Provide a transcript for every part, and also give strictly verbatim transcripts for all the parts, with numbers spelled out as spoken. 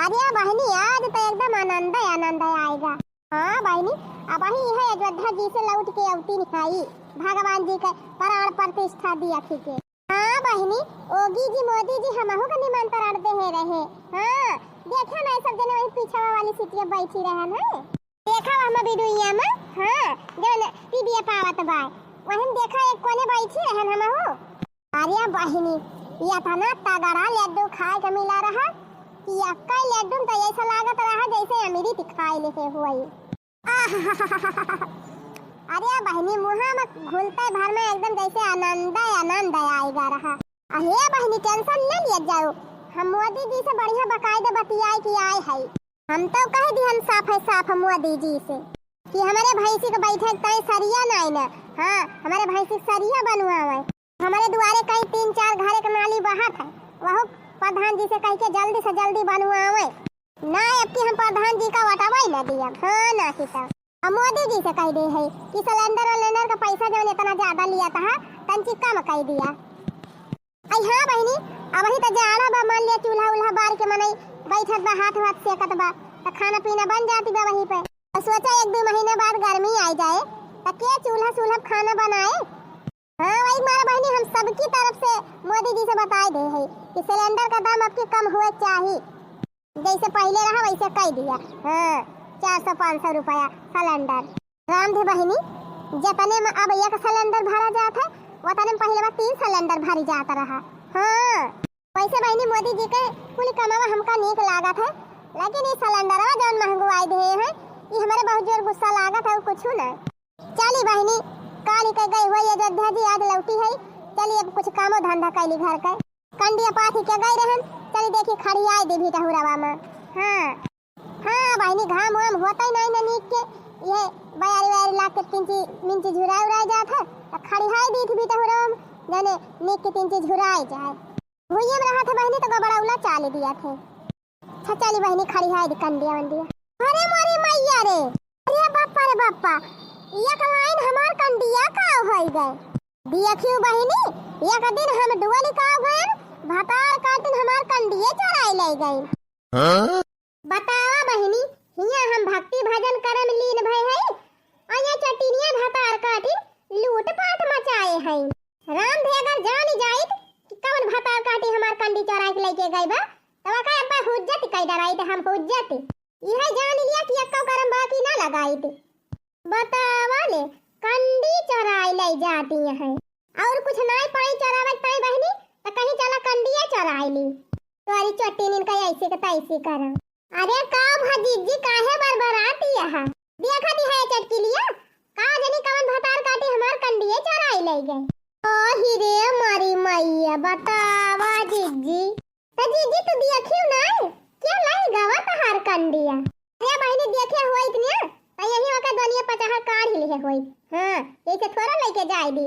अरे बहिनी, आज तो एकदम आनंद आनंद आएगा। हाँ बहिनी, अबही है अयोध्या जी से लौट के अवती निकाई, भगवान जी के प्राण प्रतिष्ठा दिया थी के। हाँ बहिनी, योगी जी, मोदी जी हमहू के निमंत्रण देहे रहे। हाँ, देखे ना, सब जने वही पीछवा वाली सीटिया बैठी रहन है। देखा वह हम वीडियोया में, हाँ, जौन टीवीया पावत बा, वही में देखा एक कोने बैठी रहन हमहू। अरे बहिनी, ये इतना तगड़ा लड्डू खाए के मिला रहा कि अक्का लड्डू में तो ऐसा लागत रहा जैसे अमृत खाए लेके हुई। अरे बहिनी, मुँहा में घुलते भर में एकदम जैसे आनंद आनंद आएगा रहा। अरे बहिनी, tension न लिया जाओ, हम मोदी जी से बढ़िया बकायदे बतियाए कि आए है। हम तो कह दिहन साफ है साफ मोदी जी से कि हमारे भैंसी के बैठे के ताई सरिया नाई न, हाँ, हमारे भैंसी के सरिया बनवावे। हमारे दुआरे कहीं तीन चार घरे के नाली बहत है, वहू प्रधान जी से कह के जल्दी से जल्दी बनवावे। ना, अब की हम प्रधान जी का वटवाई ना दिया। हाँ, ना कि तब हम मोदी जी से कह दे है कि सिलेंडर वलेंडर का पैसा जौन इतना ज्यादा लिया था, तंची कम कह दिया। आई हाँ बहिनी, अबही तो जाड़ा बा, मान लिया चूल्हा उल्हा बार के मनई बैठत बा, हाथ वाथ सेकत बा, तो खाना पीना बन जाती बा वहीं पे। और सोचा एक दो महीना बाद गर्मी आ जाए, तो के चूल्हा सूल्हा पे खाना बनाए? हाँ, वही मारा बहिनी, हम सबकी तरफ से मोदी जी से बताए दे है कि सिलेंडर का दाम अब की कम हुए चाही, जैसे पहले रहा वैसे कह दिया। हाँ, चार सौ पाँच सौ रुपया सिलेंडर। राम दे बहिनी, जतने में अब एक सिलेंडर भरा जात है, वतने में पहले बा तीन सिलेंडर भरी जात रहा। हाँ, वैसे बहिनी मोदी जी के कुल कमावा हमका नीक लागत है, लेकिन ई सिलेंडरवा जौन महंगवाई दे हैं, ई हमारे बहुत जोर गुस्सा लागत है, और कुछ ना। चली बहिनी, काली के गई हुई अयोध्या जी, आज लौटी है। चली अब कुछ कामो धंधा कैली घर के। कंडिया पाथी के गई रहन, चली देखी खड़ियाई दी भी टहुरवा में। हाँ, हाँ बहिनी, घाम वाम होता ही नहीं ना नीक के, ये बयारी वयारी लाग के तिंची मिंची झुराई उराई जात है, तो खड़ियाई दी भी टहुरवा में, जाने नीक के तिंची झुराई जाए। भुइये में रहा था बहिनी, तो गबड़ौला चाली दिया थे। अच्छा चली बहिनी, खड़ी है कंडिया वंडिया। अरे मोरी मैया रे, अरे बापा रे बापा, एक लाइन हमार कंडिया का होई गए। देखियो बहिनी, एक दिन हम डुअली का गए, भतार काटिन हमार कंडिये चोराई ले गए। हाँ? बतावा बहिनी, हिया हम भक्ति भजन करम लीन भय है, और ये चटिनिया भतार काटिन लूट पाट मचाए हैं। राम भेगर जान जाइत कि कौन भतार काटी हमार कंडी चोराई के लेके गई बा, तब का अब्बा हुज्जत कई डराइत हम हुज्जत। यह जान लिया कि अक्का करम बाकी ना लगाइत। बतावा ले, कंडी चोराई ले जाती हैं। और कुछ नाई पाई चोरावे ताई बहिनी, तो कहीं चला कंडिया चोराई ली। तोरी चोटी निन का ऐसी के तैसी करम। अरे का भा जिज्जी, काहे बरबराती यहाँ? देखा दी है चटकिलिया, का जनी कवन भतार काटी हमार कंडिये चोराई ले गए। ओ हिरे मारी मैया, बतावा जिज्जी। त जिज्जी तू देखियो ना, क्या लाई गवा तहार कंडिया? अरे बहिनी देखे हुआ इतनिया, त यही वका दोनिया पचाहा काढ़ लिए हुई। हाँ, ऐसे थोड़ा लेके जाए दी।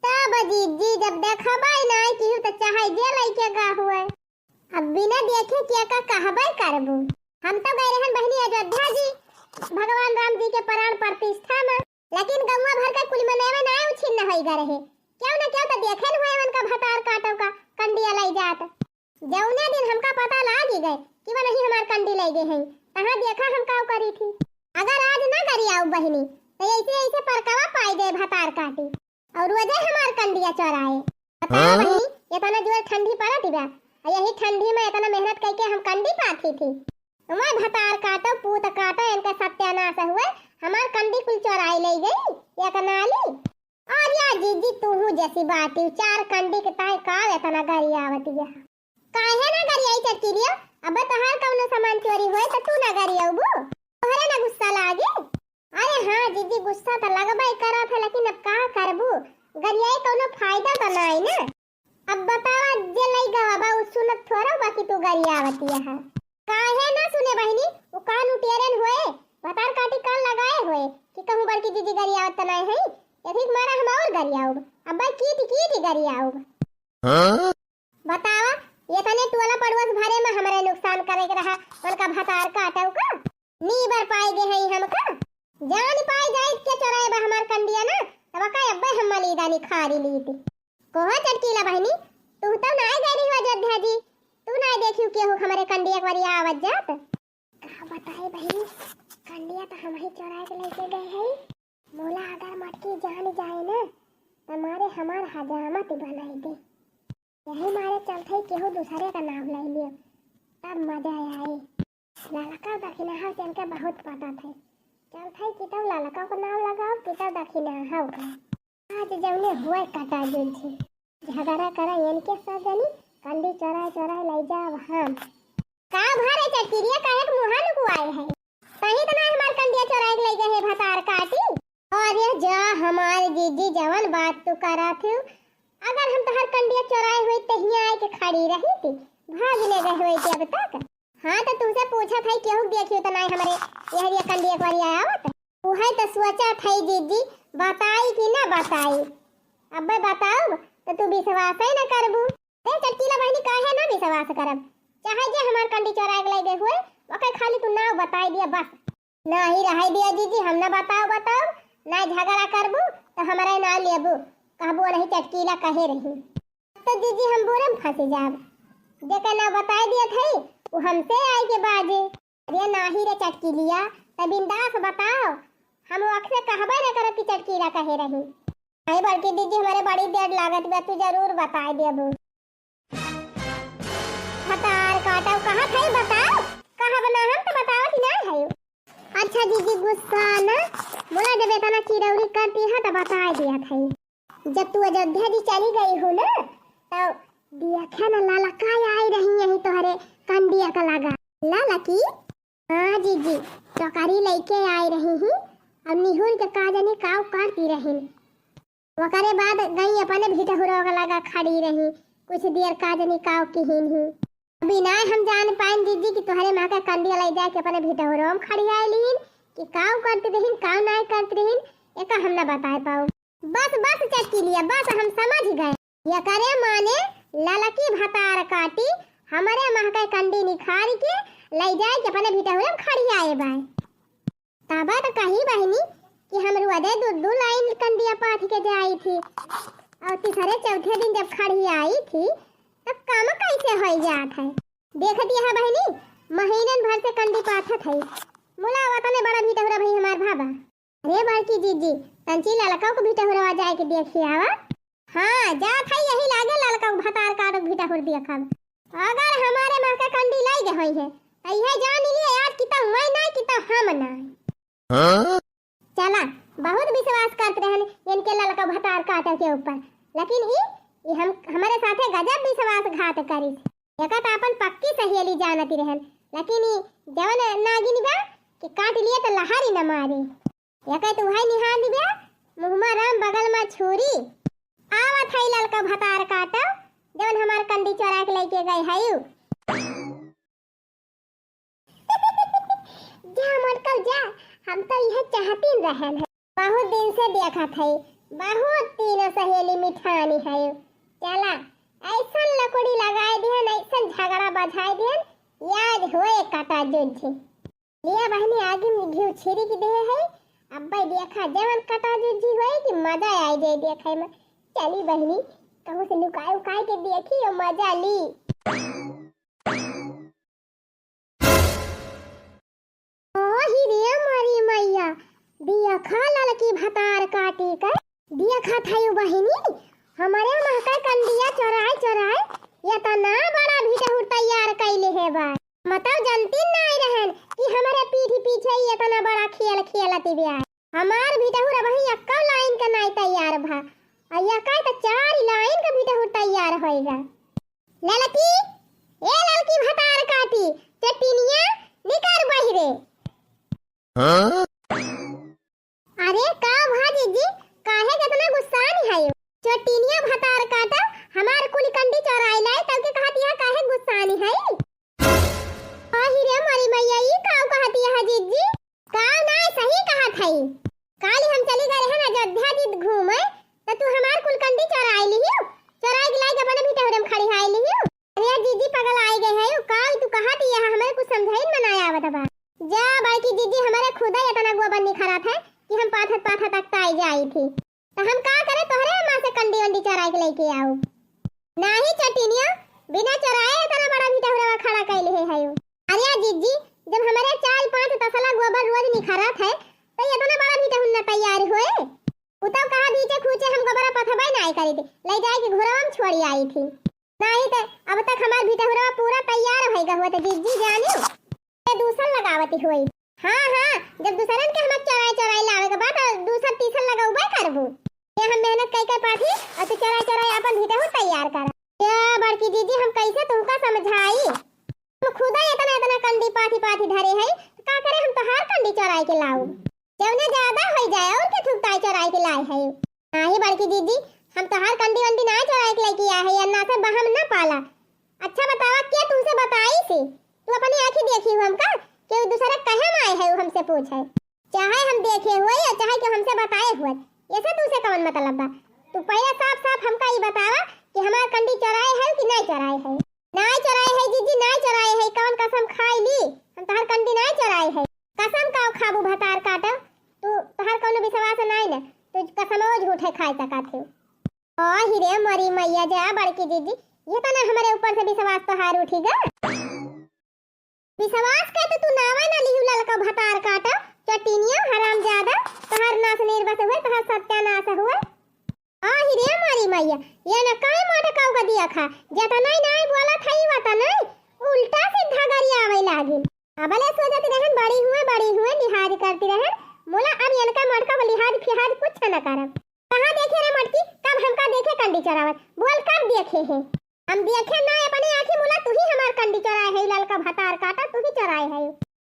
तब जिज्जी जब देखबे नाई किहू त चाहे जे लइके गा हुए। अब बिना देखे के का कहबे करबू। हम तो गए रहन बहिनी अयोध्या जी, भगवान राम जी के प्राण प्रतिष्ठा में, लेकिन गौवा भर के कुल मनैवे नाई उछिन्न होई गए रहे। क्यों न क्यों तो देखे न हुए उनका भतार काटो का कंडिया लई जात। जौने दिन हमका पता लागी गए कि वो नहीं हमार कंडी लई गए हैं, तहाँ देखा हम का करी थी। अगर आज ना गरियाऊ बहिनी, तो ऐसे ऐसे परकवा पाई गए भतार काटी। और रोजे हमार कंडिया चोराए। बताओ हाँ? बहिनी, इतना जोर ठंडी पड़त बा, और यही ठंडी में इतना मेहनत करके हम कंडी पाथी थी। मैं भतार काटो, पूत काटो, इनका सत्यानाश हुए, हमार कंडी कुल चोराई ले गई, एक नाली। और या जीजी, तू हूँ जैसी बाटी, चार कंडी के ताई का इतना गरियावती है। काहे ना गरियाई चटकिलिया? अब तोहार कौनो सामान चोरी होए त तू ना गरियाबू? तोहरे ना गुस्सा लागे? अरे हाँ जीजी, गुस्सा त लगबे करत है, लेकिन अब का करबू? गरियाई कौनो फायदा त नाई ना। अब बतावा, जे लई गवा बा, उ सुनत थोड़ा बा कि तू गरियावती है। काहे ना सुने बहिनी, उ कान उटेरन होए, भतार काटी कान लगाए होए कि कहूँ बड़की जीजी गरियावत त नाई है, यही के मारा हम और गरियाउब। अब भाई कीट कीट गरियाउब। हाँ? बतावा, ये तने टोला पड़ोस भरे में हमरे नुकसान करे के रहा, उनका भतार काटव का? नीबर पाए गे हई हमका? जान पाए जाइत के चोराए बा हमार कंडिया ना, तब का अब्बे हम मलीदा निखारी लीत। कोहा चटकीला बहिनी, तू तो ना गई रही अयोध्या जी, तू नाहीं देखिउ केहू हमरे कंडिया के वरिया आवत जात? का बताई बहिनी, कंडिया त हमही चोराइ के लइके गए हई। मोला अगर मटकी जान जाए न, त मारे हमार हजामत बनाइ दे। यही मारे चलत हई केहू दूसरे का नाव लइ लियो, तब मजा आए। ललका दखिनहा से इनका बहुत पता था। चलत हई कि तब ललका का नाव लगाओ कि तब दखिनहा का। आज जउने हुए काटा जुझी, झगड़ा करा इनके सब जनी, कंडी चोराइ चोराइ लइ जाब हम। का भा रे चटकिलिया, काहे के मुँहा लुकुआए है? सही त ना हमार कंडिया चोराइ के लइ गए है भतार काटी। अरे जा हमार जीजी, जवन बात तू करत हू, अगर हम तोहार कंडिया चोराए हुई त हियाँ आए के खड़ी रही थी, भाग ले गए हुई थी अब तक। हाँ, त तुमसे पूछत हई, केहू देखियो त नाहीं हमरे यहरिया कंडिया के वरिया आवत। उहे त सोचत हई जीजी, बताई कि ना बताई। अब्बे बताउब त तू विश्वास ही ना करबू। अरे चटकीला बहिनी, काहे ना विश्वास करब? चाहे जे हमार कंडी चोराइ के लइ गए हुए, ओके खाली तू नाव बताइ दिया बस। नाहीं रहइ दिया जीजी, हम ना बताउब, बताउब, ना झगड़ा करबू त हमरे नाव लेबू, कहबू नहीं चटकीला कहे रही। तो जीजी हम बुरे में फंस जाब। जेकर नाव बताइ दिया थई, उ हमसे आए के बाजे। अरे नाहीं रे चटकिलिया, त बिंदास बताओ, हम ओकसे कहबे न करब कि चटकीला कहे रही। नहीं बड़की जीजी, हमरे बड़ी देर लागत बा, तू जरूर बताइ देबू। भतार काटब कहत हई, बताओ, कहब ना हम त बतावत ही नाहीं हई। अच्छा जीजी, गुस्सा ना, मोला जब एतना चिरौरी करती है त बताइ दिया थई। जब तू अयोध्या जी चली गई हो ना, तब देखा ना ललका आई रही यही तोहरे कंडिया का लगा। ललकी? हाँ जीजी, टोकरी लइके आई रही ही, अब निहुर के का जानी काव करती रही। ओकरे बाद गई अपने भिटहुरो के लगा खड़ी रही, कुछ देर का जानी काव किहिन ही। अभी नाहीं हम जान पाइन जीजी कि तोहरे माँ का कंडिया लइ जाके अपने भिटहुरो में खड़ी आए लीन, कि काव करती रहीन, काव नाहीं करती रहीन, एका हम ना बताए पाउब। बस, बस चटकिलिया, बस हम समझ गए। एकरे माने ललकी भतार काटी हमरे महके कंडी निखार के लइ जाए के अपने भिटहुरे में खड़ियाए बाय। तबे त कही बहिनी कि हम रोजे दू दू लाइन कंडिया पाथ के जाई थी, और तीसरे चौथे दिन जब खड़ियाई थी, तब काम कैसे होई जात है? देखत यह बहिनी, महीनन भर से कंडी पाथत है, मुला वतने बड़ा भिटहुरा भई हमार भाबा। अरे बड़की जीजी, तंची ललका को भिटहुरवा जाए के देखी आवा। हाँ, जात है यही लागे ललका को भतार काटो भिटहुर देखब। अगर हमारे महके कंडी लाइ गए होई है, तो यह जान लिए आज किता मैं नाहीं, किता हम नाहीं। हाँ? चला, बहुत विश्वास करत रहन इनके ललका भतार काटो के ऊपर, लेकिन ई, ई हम, हमारे साथे गजब विश्वासघात करिस। एका त आपन पक्की सहेली जानती रहन, लेकिन ई जवन नागिन बा कि काट लिए त लहारी न मारे। एका त उहाई निहार दिबे, मुँह मा राम बगल मा छुरी। आवत है ललका भतार काटो, जवन हमार कंडी चोरा के लइके गए है। जा मोटकल जा, हम तो यह चाहतीन रहन है। बहुत दिन से देखत है, बहुत तीनों सहेली मिठानी है। चला, ऐसन लकड़ी लगाए दिहन, ऐसन झगड़ा बजाए दिहन, याद होए काटा जुझी। लिया बहिनी, आगे में घिउ छिड़क दे है, अब्बे देखा जवन काटा जुझी होए कि मजा आइ जाए देखे में। चली बहिनी, कहूँ से लुकाए उकाए के देखी और मजा ली। ओ हिरे मोरी मैया, देखा ललकी भतार काटी के। देखत हयू बहिनी, हमरे महके कंडिया चोराए चोराए एतना बड़ा भिटहुर तैयार कइले है बा। मतलब जनती नाई रहन कि हमरे पीठी पीछे ई एतना बड़ा खेल खेलत बिया। हमार भिटहुर अबही एक्को लाइन के नाई तैयार भा, आ यह कहे त चार लाइन के भिटहुर तैयार होइगा। ललकी, ए ललकी भतार काटी, चटिनिया, निकर बहिरे। हाँ? अरे का भा जीजी, काहे केतना गुस्सान है? चटिनिया भतार काटा, हमार कुल कंडी चोराई लाई, तब के कहत यह काहे गुस्सान है? आही रे मोरी मैया, ई काव कहत यह जीजी? काव ना, सही कहत है। काली हम चली गए रहन अयोध्या जी घूमे, त तू हमार कुल कंडी चोराई लिहियो, चोराई के लाई के अपने भिटहुरे में खड़ी हाई लिहियो। अरे जीजी पगल आए गए है, काव तू कहत यह, हमारे कुछ समझाइन में ना आवत बा। जा बड़की जीजी, हमारे खुदा एतना गोबर निखरत है कि हम पाथत पाथत अकताई जाई थी। त हम का करे, तोहरे माँ से कंडी वंडी चोराई के लइके आउब। नाही चटिनिया, बिना चोराए एतना बड़ा भी खराब है, तो ये इतना बड़ा भीटहुन ना तैयार होए। उ तो कहा भीचे खूचे हम गोबरा पथबे नाय करी थी, ले जाए के घोरवा में छोड़ी आई थी। नहीं तो अब तक हमार भीटहुरवा पूरा तैयार होई गवा, तो जिज्जी जानियो, ये दूसर लगावती होई। हाँ, हाँ, जब दूसरन के हम चोराई चोराई लावे के बाद, तो दूसर तीसर लगौबे करबू। ये हम मेहनत कई कई पाथी, और तू चोराई चोराई अपन भीटहु तैयार कर। या बड़की जिज्जी, हम कैसे तुमका समझाई? हम खुदा इतना इतना कंडी पाथी पाथी धरे है, तो का करे हम तोहार कंडी चोराई के लाऊ? जौने ज्यादा होई जाए और के थुकताई चोराई के लाए है। नाही बड़की जिज्जी, हम तोहार कंडी वंडी ना चोराई के लेके आए है, अन्ना से बहम ना पाला। अच्छा बतावा, के तुमसे बताई सी? तू अपनी आँखी देखी हो हमका, कि उ दूसरा कहे में आए है, उ हमसे पूछे। चाहे हम देखे हुए या चाहे कि हमसे बताए हुए, ऐसे तुमसे कौन मतलब बा? तू पहले साफ साफ हमका ई बतावा कि हमार कंडी चोराए है कि नहीं चोराए है? नाय चोराए है जिज्जी, नाय चोराए है। कवन कसम खाई ली? हम तोहार कंडी नाय चोराए है। कसम का खाबू भतार काटब? तू, तोहार कौनो विश्वास नाय न, तू कसमो झूठे खाए सकत हो। ओ हिरे मोरी मैया जा बड़की जिज्जी, ये तो ना हमरे ऊपर से विश्वास तोहार उठी गा। विश्वास के तो तू नावा ना लिहू ललका भतार काटब, चटिनिया हरामजादा, तोहार नाश निर्वस हुए, तोहार सत्यानाश हुए। आहि रे मारी मैया, ये न काई माटा काऊ का दिया खा, जतनाई नाई बोलत हई वतनाई उल्टा सीधा गरियावे लागिन। अबले सोचत रहन बड़ी हुए, बड़ी हुए, लिहाज करती रहन, मोला अब इनका मटका को लिहाज फिहाज कुछ न करब। कहाँ देखे रे मटकी, कब हमका देखे कंडी चोरावत, बोल कब देखे है? हम देखे ना अपने आँखी, मोला तू ही हमार कंडी चोराए है, ललका भतार काटा तू ही चोराए है।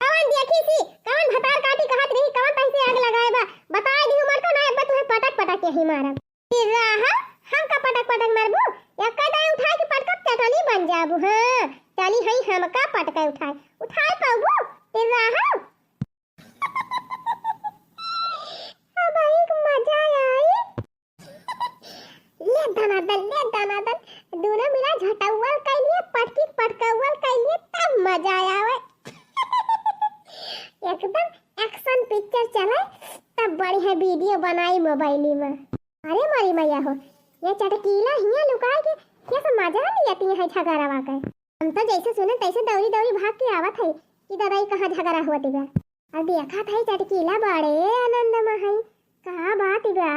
कवन देखी सी, कवन भतार काटी कहत रही, कवन तैसे आग लगाए बा, बताए दिहु मटका ना, अब्बे तुहे पटक पटक यही मारब। तिर्राहा, हमका पटक पटक मारबू? एक्का दाई उठाए के पटकब चटनी बन जाबू। हाँ, चली हई हमका पटके उठाए। उठाए पाबू? तिर्राहा। अब एक मजा आई। ले दनादन, ले दनादन, दोनों मिला झटौवल कइलिए, पटकी पटकौवल कइलिए, तब मजा आवे। एकदम action picture चले, तब बढ़िया video बनाई मोबाइली में। अरे मोरी मैया हो, ये चटकीला हियाँ लुकाए के कैसे मजा लियती है झगड़वा के। हम तो जैसे सुने तैसे दौड़ी दौड़ी भाग के आवत है कि दादा ई कहाँ झगड़ा होती बा। अब देखत है चटकीला बड़े आनंद में है, का बात बा?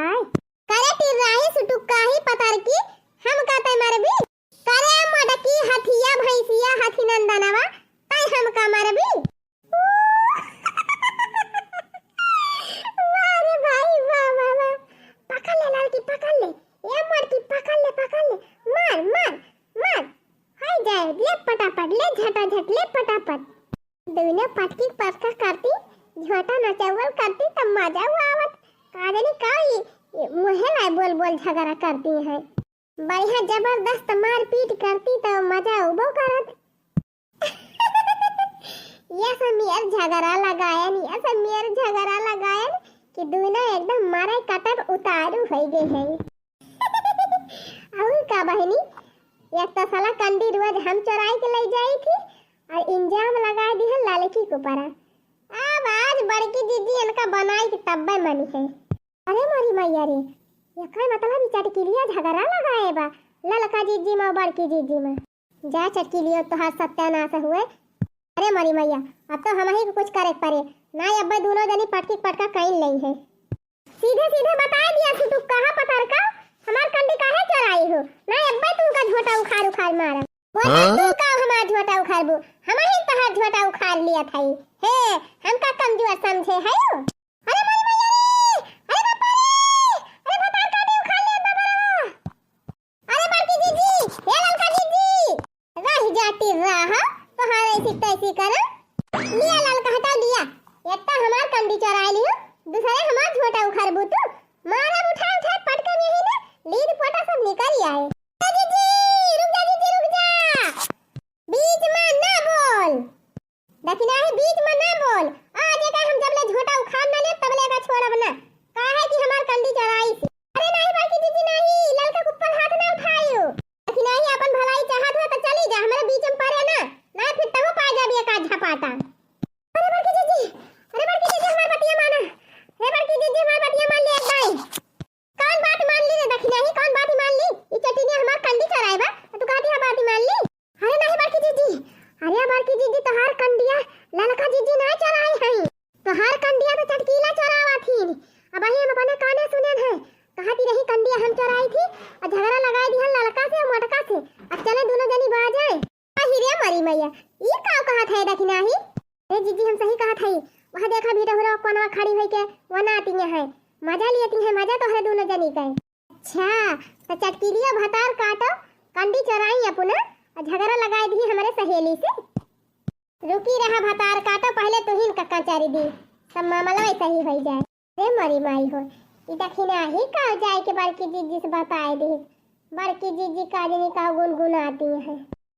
करे टिर्राही सुटुक्का ही पतर की, हम कहते मरबी। करे मडकी हथिया भैंसिया हथी नंदनवा, तै हमका मरबी। वाह रे भाई, वाह, वाह, वाह। पकड़ ले ललकी, पकड़ ले। ए मडकी, पकड़ ले, पकड़ ले। मार, मार, मार। हाय जाए, ले पटापट, ले झटाझट, ले पटापट। दुनो पटकी पटका करती, झोटा नचौवल करती, तब मजा हुआ आवत। का जानी का ई, ई मुँहे लाए बोल बोल झगड़ा करती हैं। बढ़िया जबरदस्त मारपीट करती, तब मजा उबो करत। ये सब मियर झगड़ा लगायन, ये सब मियर झगड़ा लगायन कि दुनो एकदम मारे कटब उतारू होइ गए हैं। और का बहिनी, एक तो साला कंडी रोज हम चोराई के ले जाई थी और इल्जाम लगा दिहन ललकी के ऊपर। अब आज बड़की जिज्जी इनका बनाई के तब्बे मनी है। अरे मोरी मैया रे, एकर मतलब ई चटकिलिया झगड़ा लगाए बा ललका जिज्जी में बड़की जिज्जी में। जा चटकिलिया, तोहार सत्यानाश हुए। अरे मोरी मैया, अब तो हमही के कुछ करे के परे। ना अब्बे दुनो जनी पटकी पटका कइन लेई है। सीधे सीधे बताए दिया सुटुक्का पतर का, हमार कंडी काहे चोराई हो? ना अब्बे तुमका झोटा उखाड़ उखाड़ मारब। बोला हाँ? तू का हमार झोटा उखाड़बू? हमही तोहार झोटा उखाड़ लिया था। हे, हमका कमजोर समझे है? अरे मोरी मैया रे! अरे बाप रे! अरे भतार काटी उखाड़ ले बाबा रे! अरे बड़की जिज्जी, ए ललका जिज्जी, रह जाती रहा, तोहार ऐसी तैसी करम। लिया ललका हटा लिया, एक तो हमार कंडी चोराए लियो, दूसरे हमार झोटा उखाड़बू तू। मारब उठा उठा पटकन यही ना, लीद पोटा सब निकल आए। ए जिज्जी, रुक जा जिज्जी, रुक जा, बीच में ना बोल। दखिनाही बीच में ना बोल। आज एका हम जब ले झोटा उखाड़ ना ले, तब ले एका छोड़ब ना। काहे कि हमार कंडी चोराई सी। अरे नाही बड़की जिज्जी नाही, ललका के ऊपर हाथ ना उठाइयो। दखिनाही अपन भलाई चाहत हो तो चली जा, हमरे बीच में पड़े ना। ना फिर तहु पाए जाबी एका झपाटा। अरे बड़की जिज्जी, अरे बड़की जिज्जी हमार बतिया माना। हे बड़की जिज्जी हमार बतिया मान ले एक दाई। कौन बात मान ली रे दखिनाही, कौन बात ही मान ली? ई चटिनिया हमार कंडी चोराए बा, तू कहती है बात ही मान ली? अरे नाही बड़की जिज्जी, अरे बड़की जिज्जी तोहार कंडिया ललका जिज्जी ना चोराए हैं। तोहार कंडिया अरे जीजी, हम सही कहत हई, वहाँ देखा भी डहुरा कोनवा खड़ी होई के वनाती है, मजा लियती है, मजा तोहरे दोनों जनी के। अच्छा, तो चटकिलिया भतार काटो, कंडी चोराई अपना, और झगड़ा लगाए दी हमरे सहेली से। रुकी रहा भतार काटो, पहले तुहिन का कचारी दी, सब मामला वैसा ही होई जाए। अरे मोरी माई हो, ई दखिना ही का जाए के बड़की जीजी से बताए दी। बड़की जीजी का जनी का गुनगुनाती है।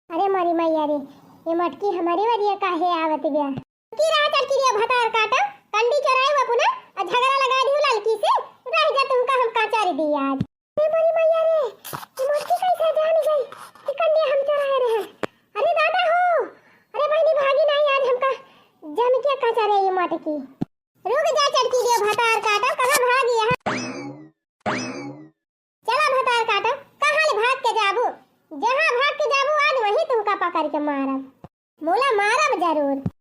अरे मोरी मैया रे, ये मटकी हमारी वरिया काहे आवत बिया? की रहा चटकिलिया भतार काटा, कंडी चोराए हुआ पुना, आ झगड़ा लगा दी ललकी से, रह जा तुमका हम कचारी दी आज। अरे मोरी मैया रे, ये मटकी कैसे जान गई कि कंडी हम चोराए रहे? अरे दादा हो, अरे बहनी भागी नहीं आज हमका जम के कचारे ये मटकी। रुक जा चटकिलिया भतार काटा, कहाँ भागी यहाँ? चला भतार काटा, कहाँ ले भाग के जाबू? जहाँ भाग के जाबू आज वहीं तुमका पकड़ के मारब। मोला मारब जरूर।